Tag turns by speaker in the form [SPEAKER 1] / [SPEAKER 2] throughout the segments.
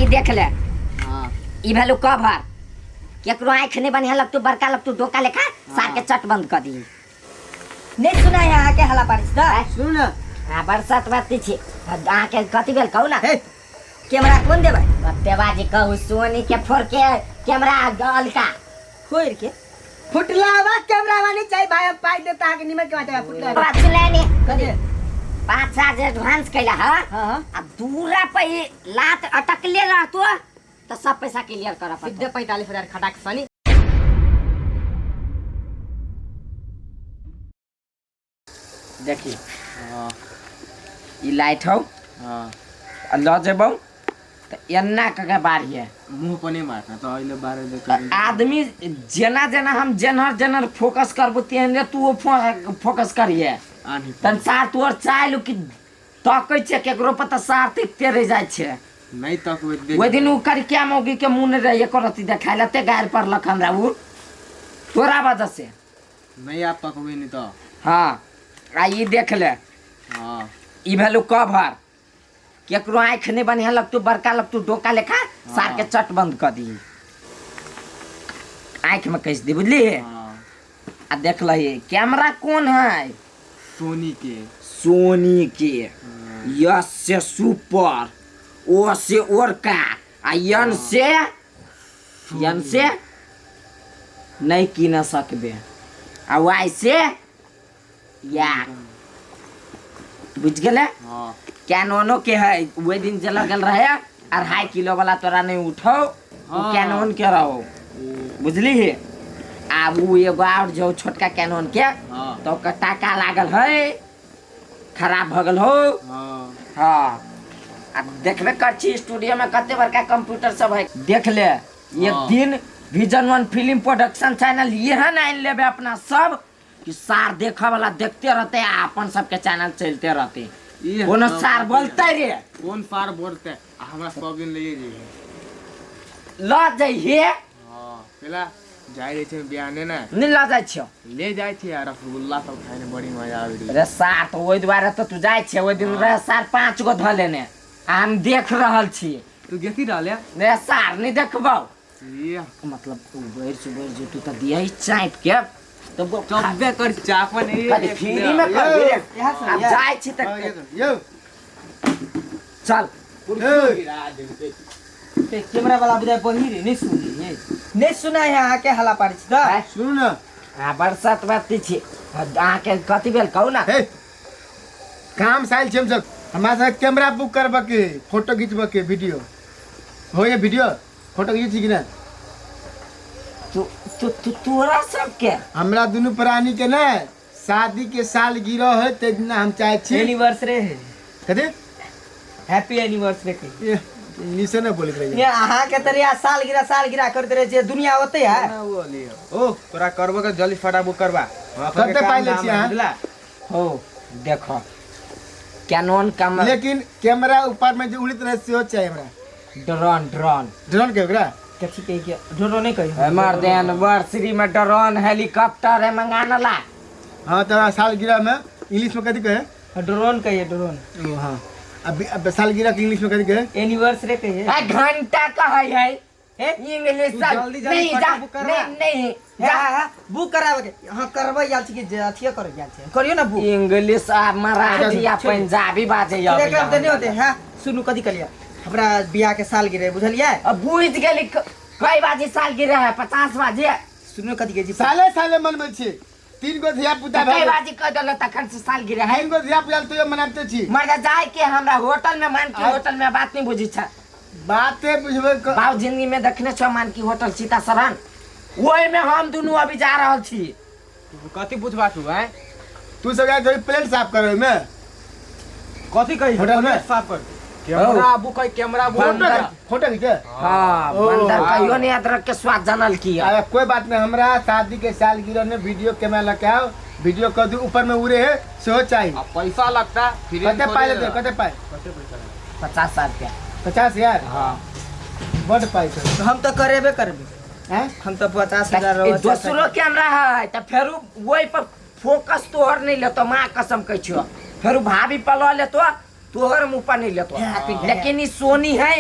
[SPEAKER 1] ई देख ले।
[SPEAKER 2] हाँ।
[SPEAKER 1] ई भेलू कवर, केकरो आँखि नहीं बढ़िया लगतू, बड़का लगतू डोका लेखा, सार के चट बंद कर दी।
[SPEAKER 3] नहीं सुना है अहाँके हल्ला पारै छी तऽ?
[SPEAKER 2] सुनू ने।
[SPEAKER 1] हाँ, बरसात बात छी अहाँके, कथी भेल कहू ना?
[SPEAKER 3] हे, कैमरा कोन देबै?
[SPEAKER 1] बत्तेबाजी कहू, सोनी के 4K camera अलका।
[SPEAKER 3] फोड़ि के
[SPEAKER 2] फुटलावा कैमरा वाली चाहिए भाई, हम पाई देता अहाँके निमन के बाटे फुटलावा।
[SPEAKER 1] बात सुनले नी?
[SPEAKER 3] कथी?
[SPEAKER 1] 5,000 एडवांस कैला। हाँ।
[SPEAKER 3] हाँ।
[SPEAKER 1] आ दूरा पे ई लात अटकले रहतो तो सब पैसा क्लियर करऽ पड़तो।
[SPEAKER 2] सीधे 45,000 खटाक सनी।
[SPEAKER 1] देखी।
[SPEAKER 2] हाँ।
[SPEAKER 1] ई लाइट हौ।
[SPEAKER 2] हाँ।
[SPEAKER 1] आ लऽ जेबौ तऽ एन्ना कऽ के बारिहे।
[SPEAKER 2] मुंह पर नहीं मारना तो अहिले बारह दे।
[SPEAKER 1] आदमी जेना जेना हम जेनहर जेनहर फोकस करबो तेहने तू फोकस करिहे।
[SPEAKER 2] आनी।
[SPEAKER 1] तन सार तोहर चालि कि तकै छै केकरो पर तऽ सार तकिते रहि जाइ छै।
[SPEAKER 2] नहीं तकबै देख।
[SPEAKER 1] ओहि दिन ओ करिकिया मौगी के मुँह नहि रहै एको रत्ती देखाय लते गारि पड़लक हमरा ओ तोरा वजह से।
[SPEAKER 2] नहीं आप तकबै नहीं तो।
[SPEAKER 1] हाँ, आ ई देख ले।
[SPEAKER 2] हाँ।
[SPEAKER 1] ई भेलू कवर, केकरो आँखि नहीं बढ़िया लगतू, बड़का लगतू डोका लेखा, सार के चट बंद कर दी, आँखि में कस दी, बुझली?
[SPEAKER 2] हाँ।
[SPEAKER 1] आ देख लही कैमरा कोन है?
[SPEAKER 2] सोनी के।
[SPEAKER 1] सोनी के यस से सुपर, ओ से ओरका आ यन से, यन से नहीं किन सकबे आ why से या, बुझ गेले?
[SPEAKER 2] हाँ।
[SPEAKER 1] कैनोनो के है, ओहि दिन जे लगल रहे 2.5 किलो वाला तोरा नहीं उठो।
[SPEAKER 2] हाँ।
[SPEAKER 1] कैनोन के रहो, बुझली? आब उ एगो और जो छोटका कैनोन के।
[SPEAKER 2] हाँ।
[SPEAKER 1] तो ओकर टाका लागल है, खराब भऽ गेल हो।
[SPEAKER 2] हाँ।
[SPEAKER 1] हाँ, आ देखबे कर छी स्टूडियो में कते बड़का कंप्यूटर सब है, देख ले एक
[SPEAKER 2] हाँ।
[SPEAKER 1] दिन vision one film production channel एहन आनि लेबे अपना सब कि सार देखे वाला देखते रहते आ अपन सबके चैनल चलते रहते।
[SPEAKER 2] ई
[SPEAKER 1] कोनो
[SPEAKER 2] सब
[SPEAKER 1] सार बोलते रे?
[SPEAKER 2] कोन सार बोलते आ हमरा सब दिन ले जइहे।
[SPEAKER 1] ल जइहे।
[SPEAKER 2] हाँ, पेला जाइ रहे छै बियाने ने।
[SPEAKER 1] नहीं ल जाइ छियौ।
[SPEAKER 2] ले जाइ छै आ रसगुल्ला सब खाइ में बड़ी मजा आबै रहै।
[SPEAKER 1] रे सार, तऽ ओहि दुआरे तऽ तू जाइ छियै। ओहि दिन रे सार 5 गो धऽ लेने आ हम देख रहल छी।
[SPEAKER 2] तू देखी रहल है?
[SPEAKER 1] रे सार, नहीं देखबौ?
[SPEAKER 2] ये।
[SPEAKER 1] मतलब उबैर सुबैर जो तू तऽ दियही चाँपि के तऽ
[SPEAKER 2] चब्बे कर चापन ए।
[SPEAKER 1] कथी फ्री में करबी रे?
[SPEAKER 3] इएह सब
[SPEAKER 1] आब
[SPEAKER 3] यऽ।
[SPEAKER 1] जाइ छी तऽ
[SPEAKER 4] यौ।
[SPEAKER 1] चल।
[SPEAKER 3] ए, कैमरा वाला बुझाइ बहिर है, नहीं सुनी है। नहीं सुना है अहाँके हल्ला पारै छी तऽ?
[SPEAKER 1] आँय?
[SPEAKER 4] सुनू ने।
[SPEAKER 1] आ बरसात बात छी अहाँके, कथी भेल कहू ना?
[SPEAKER 4] हे, काम से आयल छी हमसब, हमरा सबके कैमरा बुक करबऽ के, फोटो घिचबऽ के, वीडियो होइए, वीडियो फोटो घिचै छी कि नहि?
[SPEAKER 1] तू तू तू तोरा सबके
[SPEAKER 4] हमरा दुनू प्राणी के ने शादी के साल गिरह है ताहि दिना हम चाहै छी।
[SPEAKER 3] एनिवर्सरी है।
[SPEAKER 4] कथी?
[SPEAKER 3] हैप्पी एनिवर्सरी के।
[SPEAKER 4] ए, इंग्लिशे ने बोलैत रहियै।
[SPEAKER 3] ये अहाँके तऽ रे सालगिरह सालगिरह करैत रहै छियै, दुनिया ओतै है।
[SPEAKER 2] ओ तोरा करबो के जल्दी फटा बुक करबा। हमरा सबके
[SPEAKER 4] कते
[SPEAKER 2] काम
[SPEAKER 4] पाइ लै
[SPEAKER 2] धाम
[SPEAKER 4] छी
[SPEAKER 2] है,
[SPEAKER 4] अहाँ?
[SPEAKER 2] बुझला?
[SPEAKER 1] हो देखो कैनन कम।
[SPEAKER 4] लेकिन कैमरा ऊपर में जे उड़ैत रहे सेहो चाही हमरा।
[SPEAKER 1] Drone, drone.
[SPEAKER 4] ड्रोन के ओकरा
[SPEAKER 3] कथी कही के ड्रोन नहीं कही।
[SPEAKER 1] हमर दे एनिवर्सरी में ड्रोन हेलीकॉप्टर है मंगानला।
[SPEAKER 4] हाँ, तो सालगिरह में इंग्लिश में कथी कहे?
[SPEAKER 3] ड्रोन कहिए, ड्रोन।
[SPEAKER 4] ओ हाँ, अब अब सालगिरह के इंग्लिश में कथी कहे?
[SPEAKER 3] एनिवर्सरी कहिए।
[SPEAKER 1] आ घंटा कहै है
[SPEAKER 3] हे?
[SPEAKER 1] इंग्लिश
[SPEAKER 2] तू
[SPEAKER 1] से।
[SPEAKER 2] जल्दी जल्दी
[SPEAKER 1] नहीं
[SPEAKER 2] फटा
[SPEAKER 1] जा।
[SPEAKER 2] बुक करवा।
[SPEAKER 1] नहीं नहीं
[SPEAKER 3] हे,
[SPEAKER 1] जा।
[SPEAKER 3] हा, हा, बुक कराबे के हाँ करबै आयल छी कि जे अथिये करै आयल छी, करियो ना बुक।
[SPEAKER 1] इंग्लिश आ मराठी आ पंजाबी बाजै
[SPEAKER 3] एकरा में तऽ नहि होतै। हाँ सुनू, कथी कहलियै, हमरा बियाह के सालगिरह है, बुझलियै?
[SPEAKER 1] अब बुझि गेली, कई बाजे सालगिरह है? 50 बाजे।
[SPEAKER 3] सुनू, कथी कहै छी?
[SPEAKER 4] साले साले मनबै छी, 3 गो धिया पुता
[SPEAKER 1] कई
[SPEAKER 4] भऽ गेल।
[SPEAKER 1] बाजे कह देलो तखन से सालगिरह है।
[SPEAKER 4] 3 गो धिया पुता तैयो मनाबिते छी।
[SPEAKER 1] मर्दा जाय के हमरा होटल में, मानकी होटल में। बात नहीं बुझी छ?
[SPEAKER 4] बाते बुझबै
[SPEAKER 1] बाबू जिंदगी में देखने छो मानकी होटल सीताशरण? ओहि में हम दुनू अभी जा रहल छी।
[SPEAKER 2] कथी पूछबा तू आय?
[SPEAKER 4] तू सब जाय प्लेट साफ करे में।
[SPEAKER 2] कथी कही?
[SPEAKER 4] होटल में?
[SPEAKER 2] साफ कर कैमरा बुक है, कैमरा बुक।
[SPEAKER 4] फोटो फोटो घिचे।
[SPEAKER 1] हाँ।
[SPEAKER 4] ओ,
[SPEAKER 1] बंदर
[SPEAKER 4] हाँ।
[SPEAKER 1] कहियो नहीं अदरक के स्वाद जानल की।
[SPEAKER 4] अरे कोई बात नहीं, हमरा शादी के सालगिरह में वीडियो कैमरा लके आओ, वीडियो कर दू, ऊपर में उड़े है सेहो चाही।
[SPEAKER 2] आ पैसा लगता फ्री में
[SPEAKER 4] कते
[SPEAKER 2] थोड़े
[SPEAKER 4] पाइ लेते?
[SPEAKER 2] देला।
[SPEAKER 4] कते पाइ?
[SPEAKER 2] कते पैसा लगता?
[SPEAKER 1] 50,000 रुपया।
[SPEAKER 4] 50,000?
[SPEAKER 1] हाँ।
[SPEAKER 4] बड पाइ छै।
[SPEAKER 3] हम तऽ करेबे करबै।
[SPEAKER 4] हैं?
[SPEAKER 3] हम तऽ 50,000
[SPEAKER 1] ई दोसरो कैमरा है तऽ फेरू ओहि पर फोकस तोहर नहीं लेतो, माँ कसम कहै छियो, फेरू भाभी पर लऽ लेतो, तोहर मुँह पर नहीं लेतो।
[SPEAKER 3] हाँ,
[SPEAKER 1] लेकिन ई सोनी है,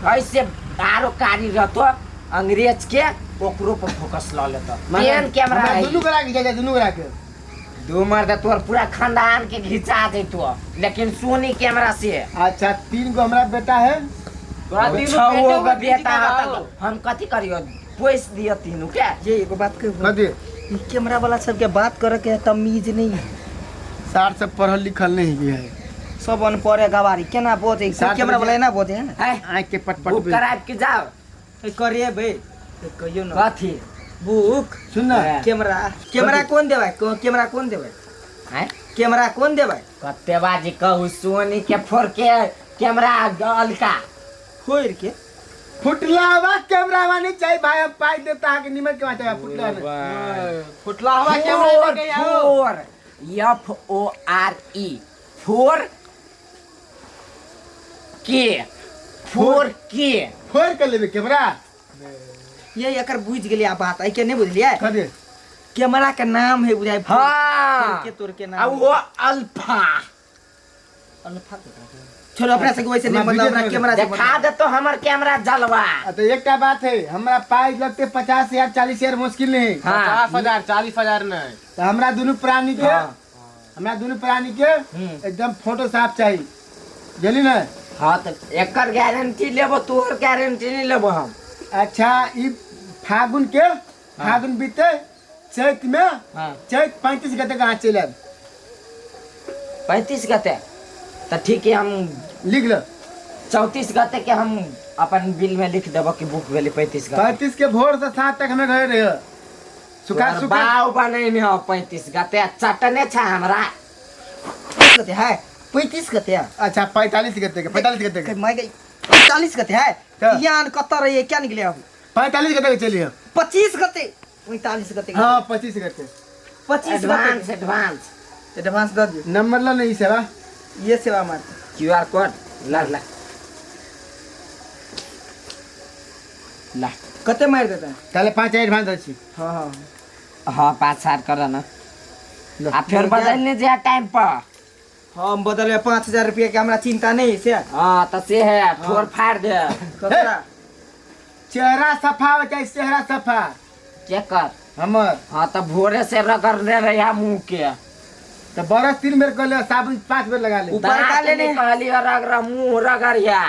[SPEAKER 1] ऐसे आरो कारी रहतो अंग्रेज के ओकरो पर फोकस ल लेतो। केहन कैमरा
[SPEAKER 4] हमरा
[SPEAKER 1] है?
[SPEAKER 4] दुनू गोरा के घिचा, दुनू गोरा के।
[SPEAKER 1] दू मर्द तोर पूरा खानदान के घिचा देतो, लेकिन सोनी कैमरा से।
[SPEAKER 4] अच्छा 3 गो हमरा बेटा है।
[SPEAKER 3] तोरा तीनू
[SPEAKER 1] छओ
[SPEAKER 3] बेटो
[SPEAKER 1] गो
[SPEAKER 3] के
[SPEAKER 1] बेटा
[SPEAKER 3] घिचा
[SPEAKER 1] है
[SPEAKER 3] दो।
[SPEAKER 1] त हम कथी करियो, पोस दियो तीनू के।
[SPEAKER 3] ये एगो बात कहू,
[SPEAKER 4] कथी?
[SPEAKER 3] ई कैमरा वाला सबके बात करे के तमीज नहीं है।
[SPEAKER 4] सार सब पढ़ल लिखल नहीं है,
[SPEAKER 3] सब अनपढ़ है गवारी, केना बोझे
[SPEAKER 4] सार
[SPEAKER 3] कैमरा
[SPEAKER 4] सब
[SPEAKER 3] वाला एना बोझे है ना।
[SPEAKER 1] है
[SPEAKER 4] आँख के पटपट
[SPEAKER 1] बुक करा के जाओ।
[SPEAKER 3] ए, करिए बे, ए, कहियो ना।
[SPEAKER 1] कथी?
[SPEAKER 3] बुक।
[SPEAKER 4] सुन ना।
[SPEAKER 1] हाँ।
[SPEAKER 3] कैमरा, कैमरा कौन देबै? कैमरा कौन देबै?
[SPEAKER 1] हैं?
[SPEAKER 3] कैमरा कौन देबै?
[SPEAKER 1] कते बाजी कहू, सोनी के फोड़ के कैमरा अलका
[SPEAKER 3] फोड़ के?
[SPEAKER 4] फुटलावा कैमरा वानी चाहिए भाई, हम पाई देता है कि निमन के माचा फुटला नहीं।
[SPEAKER 5] फुटलावा कैमरा लेके आओ।
[SPEAKER 1] 4 F O R E 4 के 4 के
[SPEAKER 4] फोड़ के लेबे कैमरा।
[SPEAKER 3] ये एकर बुझ गेलियै बात, एके नहीं बुझलियै?
[SPEAKER 4] कथी?
[SPEAKER 3] कैमरा के नाम है बुझाइ।
[SPEAKER 1] हाँ।
[SPEAKER 3] फोड़ के तोड़ के नाम।
[SPEAKER 1] आ वो अल्फा।
[SPEAKER 3] अल्फा के नाम। छोड़ो, अपना से वैसे नहीं
[SPEAKER 4] हमरा
[SPEAKER 3] मतलब, अपना
[SPEAKER 4] वीडियो
[SPEAKER 3] कैमरा से
[SPEAKER 1] देखा
[SPEAKER 3] मतलब।
[SPEAKER 1] दे तो हमर कैमरा जलवा।
[SPEAKER 4] आ तो एकटा बात है, हमरा पाई लगते 50,000 40,000 मुश्किल नहीं।
[SPEAKER 1] हाँ।
[SPEAKER 5] 50,000 40,000 नहीं।
[SPEAKER 4] तो हमरा दुनू प्राणी के,
[SPEAKER 1] हाँ।
[SPEAKER 4] हमरा दुनू प्राणी के एकदम फोटो साफ चाहिए, बुझली ना?
[SPEAKER 1] हाँ तो एकर गारंटी लेबो, तोहर गारंटी नहीं लेबो हम।
[SPEAKER 4] अच्छा ई फागुन के, फागुन बीते चैत में,
[SPEAKER 1] हाँ।
[SPEAKER 4] चैत 35 गते कहाँ चलि आयब।
[SPEAKER 1] 35 गते? तो ठीक है, हम
[SPEAKER 4] लिख लो।
[SPEAKER 1] 34 गते के हम अपन बिल में लिख देबो कि बुक भेलै 35 गते।
[SPEAKER 4] 35 के भोर से 7 तक हमें घर रहे। सुखा
[SPEAKER 1] तोहर
[SPEAKER 4] सुखा
[SPEAKER 1] बाव बनैने हो 35 गते, चटने छ हमरा।
[SPEAKER 3] 35 गते है, 35 गते है।
[SPEAKER 4] अच्छा 45 गते के, 45 गते के।
[SPEAKER 3] मैं गई 45 गते है।
[SPEAKER 4] हाँ।
[SPEAKER 3] यान कत रहिए क्या निकले अब?
[SPEAKER 4] 45 गते के चलिए।
[SPEAKER 3] 25 गते, 45 गते के।
[SPEAKER 4] हाँ, 25 गते।
[SPEAKER 3] 25 गते।
[SPEAKER 1] Advance, advance.
[SPEAKER 3] एडवांस दे दियो।
[SPEAKER 4] नंबर लो नहीं सेवा।
[SPEAKER 3] ये सेवा मार।
[SPEAKER 1] क्यूआर कोड ला ला। ला।
[SPEAKER 3] कते मार देता है?
[SPEAKER 4] पहले 5 एडवांस दै छी।
[SPEAKER 3] हाँ, हाँ।
[SPEAKER 1] हाँ, 5 हजार कर ना।
[SPEAKER 4] लो।
[SPEAKER 1] आ फिर बदलने जे टाइम पर।
[SPEAKER 3] हम बदलबे 5000 रुपया के, हमरा चिंता नहीं है से।
[SPEAKER 1] हाँ, तो से है, ठोर फाड़ दे।
[SPEAKER 3] ककरा?
[SPEAKER 4] चेहरा सफा हो चाहे चेहरा सफा।
[SPEAKER 1] के कर?
[SPEAKER 4] हमर।
[SPEAKER 1] हाँ, तो भोरे से रगड़ने रहे मुँह के।
[SPEAKER 4] तो बरस 3 बेर कर ले, साबुन 5 बेर लगा ले।
[SPEAKER 3] ऊपर का
[SPEAKER 1] दांत
[SPEAKER 3] लेने।
[SPEAKER 1] निकाली और रगड़ मुँह रगड़िया।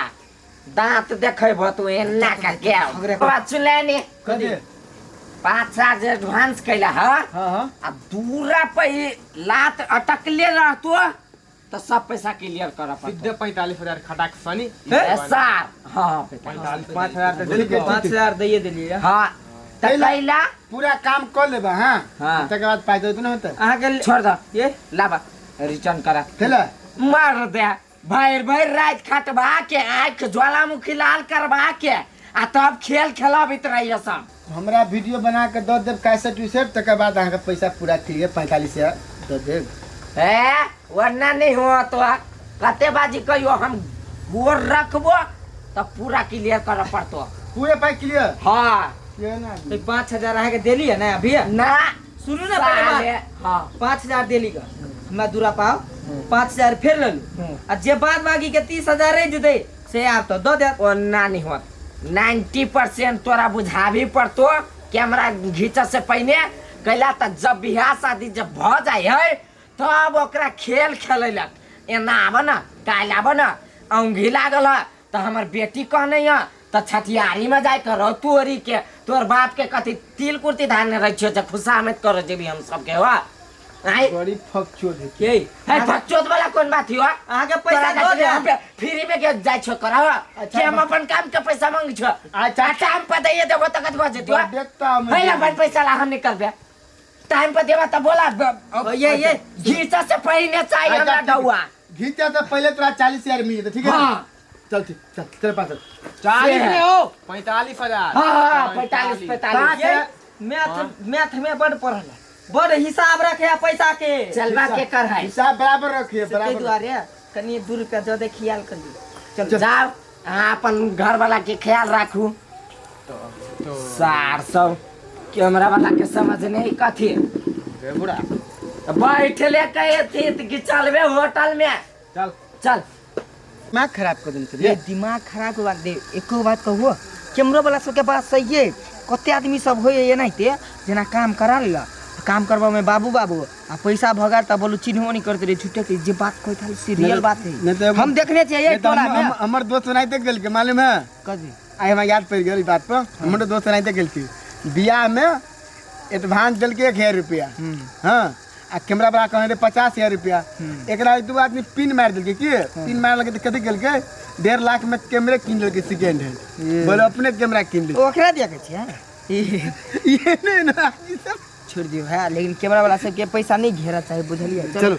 [SPEAKER 1] दांत देखे भो तू एना का के।
[SPEAKER 3] रगड़े।
[SPEAKER 1] बात सुन ले नी।
[SPEAKER 4] कथी?
[SPEAKER 1] 5,000 एडवांस कैला, हाँ?
[SPEAKER 4] हाँ, हाँ।
[SPEAKER 1] आ दूरा पे ई लात अटकले रहतो तो सब पैसा क्लियर करऽ पड़तो।
[SPEAKER 5] सीधे 45,000 खटाक सनी।
[SPEAKER 1] ए, सर। हाँ, हाँ, पैंतालीस।
[SPEAKER 5] 5,000 तो
[SPEAKER 4] ठीक है,
[SPEAKER 3] पाँच हजार दैये देलियै।
[SPEAKER 1] हाँ, तऽ
[SPEAKER 4] कैला?
[SPEAKER 1] कैला?
[SPEAKER 4] पूरा काम कर लेबा, हाँ?
[SPEAKER 1] हाँ।
[SPEAKER 4] तकर बाद पाइ देतो ना होतै।
[SPEAKER 3] अहाँके
[SPEAKER 1] छोड़ दो।
[SPEAKER 3] ये?
[SPEAKER 1] लाबा, रिटर्न करा।
[SPEAKER 4] कैला?
[SPEAKER 1] मार दे। भरि भरि राति खटबा के, आँखि ज्वालामुखी लाल करबा के, आ तब खेल खेलबैत रहिए सब।
[SPEAKER 4] हमरा वीडियो बना के दऽ देब कैसेट उसेट, तकर बाद अहाँके पैसा पूरा क्लियर 45,000 दऽ देब।
[SPEAKER 1] ए, वरना नहीं हो तो कते बाजी कहियो हम गोर रखबो तऽ पूरा क्लियर करऽ पड़तो।
[SPEAKER 4] पूरे पाइ क्लियर?
[SPEAKER 1] हाँ।
[SPEAKER 4] क्लियर ना?
[SPEAKER 3] तो 5,000 अहाँके देली है ना अभी?
[SPEAKER 1] ना।
[SPEAKER 3] सुनू ना पहिले बात।
[SPEAKER 1] साले, हाँ।
[SPEAKER 3] 5,000 देली ग, हमरा दूरा पाओ, 5,000 फेर लेलू। आ जे बाद बाकी के 30,000 रहि जेतै से आब तऽ दऽ देत।
[SPEAKER 1] ओना नहीं होत। 90% तोरा बुझाबी पड़तो कैमरा घींचे से पहिने। कैला तऽ जब बियाह शादी जब भऽ जाइ है तब ओकरा खेल खेलैलक। एना आबऽ न, काल्हि आबऽ न, औंघी लागल है तऽ हमर बेटी कहने है तऽ छठियारी में जाय के रहो तोरी के, तोर बाप के कथी तिल कुर्ती धान रहै छियो जे खुशामद करऽ जेबी हम सबके हो। आँय?
[SPEAKER 4] बड़ी फकचोद है।
[SPEAKER 3] के?
[SPEAKER 1] है, फकचोद वाला कोन बात हियो?
[SPEAKER 3] अहाँके पैसा
[SPEAKER 1] तोरा
[SPEAKER 3] दऽ
[SPEAKER 1] खातिर
[SPEAKER 3] देब।
[SPEAKER 1] हम फ्री में के जाइ छियो करऽ?
[SPEAKER 4] अच्छा,
[SPEAKER 1] के हम अपन काम के पैसा मांगै छियो?
[SPEAKER 4] अच्छा।
[SPEAKER 1] आ टाइम पर दैये देबो तऽ कतबा जेतियो?
[SPEAKER 4] बड़ देखता हम।
[SPEAKER 1] है, अपन पैसा ला हम निकलबे। टाइम पर देबा तऽ बोला,
[SPEAKER 3] ये, ये।
[SPEAKER 1] घीचा से पहिने चाहिए
[SPEAKER 4] अच्छा,
[SPEAKER 1] हमरा
[SPEAKER 4] ठीक है।
[SPEAKER 1] डौआ।
[SPEAKER 4] घीचा से पहले तोरा 40,000 मिल जेतै, ठीक है?
[SPEAKER 1] हाँ।
[SPEAKER 4] चल ठीक, चल, चल पास।
[SPEAKER 5] 40
[SPEAKER 1] से।
[SPEAKER 5] में हो, 45,000।
[SPEAKER 1] हाँ, हाँ, पैंतालीस, पैंतालीस।
[SPEAKER 4] पाँच
[SPEAKER 3] ये
[SPEAKER 4] हजार।
[SPEAKER 3] मैथ में बड़ पढ़ल है, बड़ हिसाब रखे है पैसा के।
[SPEAKER 1] चलबा के कर है।
[SPEAKER 4] हिसाब बराबर रखिए,
[SPEAKER 3] से ताहि
[SPEAKER 4] बराबर।
[SPEAKER 3] दुआरे कनि 2 रुपया ज्यादा ख्याल करिए।
[SPEAKER 4] चल।
[SPEAKER 1] जाओ, अहाँ अपन घर वाला के ख्याल राखू। सार सब कैमरा वाला के समझ नहीं कथी।
[SPEAKER 5] बुढ़ा।
[SPEAKER 1] बैठले कहे थी कि चलबे होटल में।
[SPEAKER 5] चल।
[SPEAKER 1] चल।
[SPEAKER 4] दिमाग खराब कर देने
[SPEAKER 3] ये
[SPEAKER 4] छलियै।
[SPEAKER 3] दिमाग खराब के बात दे, एको बात कहू, कैमरो वाला सबके बात सही है। कते आदमी सब होइए एनाहिते, जेना काम करा लेलक, काम करबा में बाबू बाबू आ पैसा भगा त बोलू चिन्हबो नहीं करते रहे, झूठे के जे बात कहैत हल से रियल बात है।
[SPEAKER 4] नहीं तो
[SPEAKER 3] हम देखने छियै
[SPEAKER 4] नहीं तो
[SPEAKER 3] टोला में।
[SPEAKER 4] हमर दोस्त एनाहिते गेलकै, मालूम है?
[SPEAKER 3] कथी?
[SPEAKER 4] आइ हमरा याद पड़ि गेल ई बात पर। हमर दोस्त एनाहिते गेलकै बियाह में, एडवांस देलकै 1000 रुपया। हाँ, आ कैमरा वाला कहने रहे 50,000 रुपया। एकरा दू आदमी पिन मारि देलकै। की पिन मारलकै तऽ कथी केलकै, 1.5 लाख में कैमरे कीन लेलकै सेकेंड हैंड। बोले अपने कैमरा कीन ले।
[SPEAKER 3] ओकरा दिया के छियै?
[SPEAKER 4] ये नहीं ना, ई सब
[SPEAKER 3] छोड़ दियो है, लेकिन कैमरा वाला सबके पैसा नहीं घेरा चाही, बुझलियै?
[SPEAKER 4] चलो।